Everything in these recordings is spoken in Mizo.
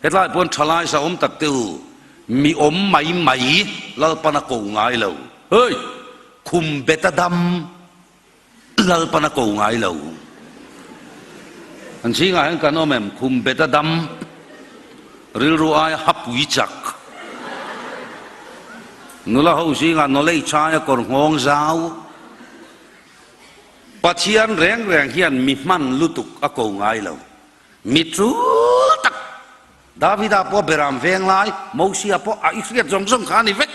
Hetlai pawn thalai sa awm tak te u, mi awm mai mai Lalpan a ko ngai lo. Hei! Khum bet a dam Lalpan a ko ngai lo. An zingah hian kan awm em? Khum bet a dam, rilru aia hapui chak. Nula ho zingah knowledge aia kawr nghawng zau. Pathian reng reng hian mi hman lutuk a ko ngai lo. Mi tul tak Davida pawh Beram veng lai, Mosia pawh a i hriat zawng zawng kha a ni vek.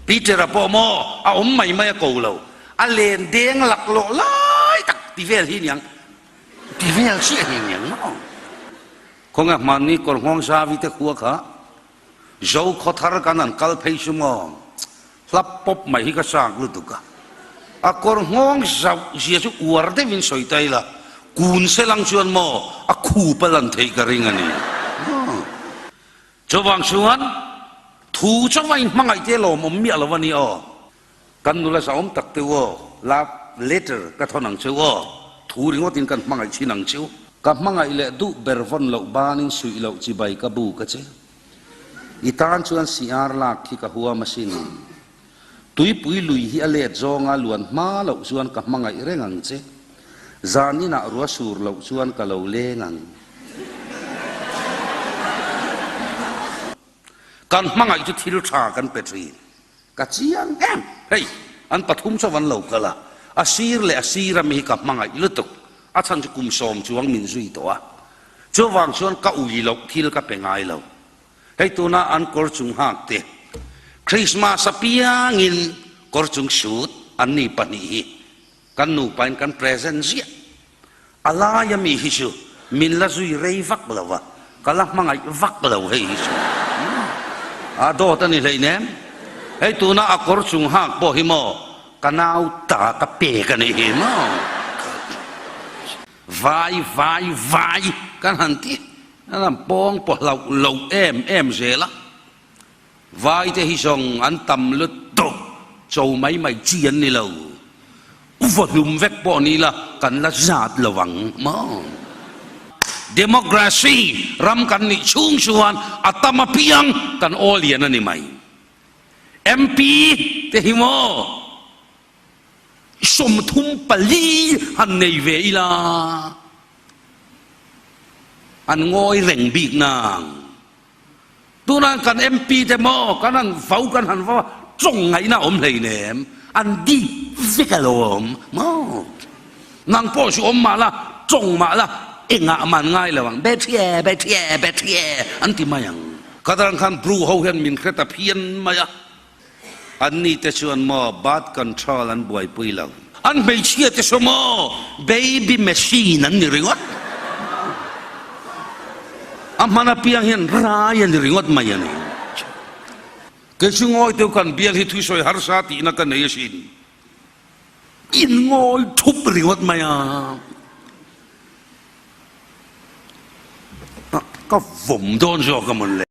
Peter-a pawh maw a awm mai mai a ko lo. A len deng laklawh lai tak ti vel hi niang, ti vel chiah hi niang maw? Khawnge hmanni kawr nghawng Zavi te khua kha Zo khawthar kan han kal phei chu maw? Hlap pawp mai hi ka chak lutuk a. A kawr nghawng zauh zia chu uar deuhin sawi ta ila, kun selang chuan maw a khup a lan theih ka ring a ni. Chuvang chuan thu chauh a inhmangaih te lawmawm miah lo a ni aw. Kan nula zahawm tak te u aw, love letter ka thawn ang che u aw, thu ringawtin kan hmangaih thin ang che u. Ka hmangaih leh duh ber vawn loh banin suih loh chibai ka bu ka che. I tan chuan siar lak khi ka huam asin. Tuipui lui hi a let zawnga luan hma loh chuan ka hmangaih reng ang che. Zan inah rua sur loh chuan ka lo leng ang. Kan hmangaih chu thil tha kan pe thin. Ka chiang em? Hei, an pathum chu van lo kal a, a sir leh a sir ami hi ka hmangaih lutuk. A chhan chu kum sawm chuang min zui tawh a. Chuvang chuan ka ui loh thil ka pe ngai lo. Hei tuna an kawr chung hak te, Christmas apiangin kawr chung sut an ni pahnih hi kan nupain kan present ziah. A laia mi hi chu min la zui rei vak lo a, ka la hmangaih vak lo hei hi chu. A dawt a ni hleinem. Hei tuna a kawr chung hak pawh hi maw ka nau ta ka pek a nih hi maw. Vai vai vai kan han ti an han pawng pawh hlauh loh em em zel a. Vai te hi zawng an tam lutuk cho mai mai chi an ni lo. Vaw hlum vek pawh ni la kan la zat lo ang maw. Democracy ram kan nih chhung chuan a tam apiang kan aw lian a ni mai. MP te hi maw. 34 han nei ve ila an ngawi reng bik nang. Tunah kan MP te maw kan han vau kan han vau a tawng ngaihna a awm hleinem an dip vek a lo awm maw. Nang pawh chu awm mah la tawng mah la engah man ngai lo ang bethie bethie bethie an ti mai ang. Khatarang khan Bru ho hian min hre ta phian mai a. Anni te chuan maw birth control an buaipui lo. An hmeichhia te saw maw baby machine an ni ringawt. A hman apiang hian rai a ni ringawt mai a ni. Kei chu ngawi teu kan bial hi thusawi harsa tihna ka nei asin. In ngawi thup ringawt mai a. Ka vawm dawn zawk a mawn le.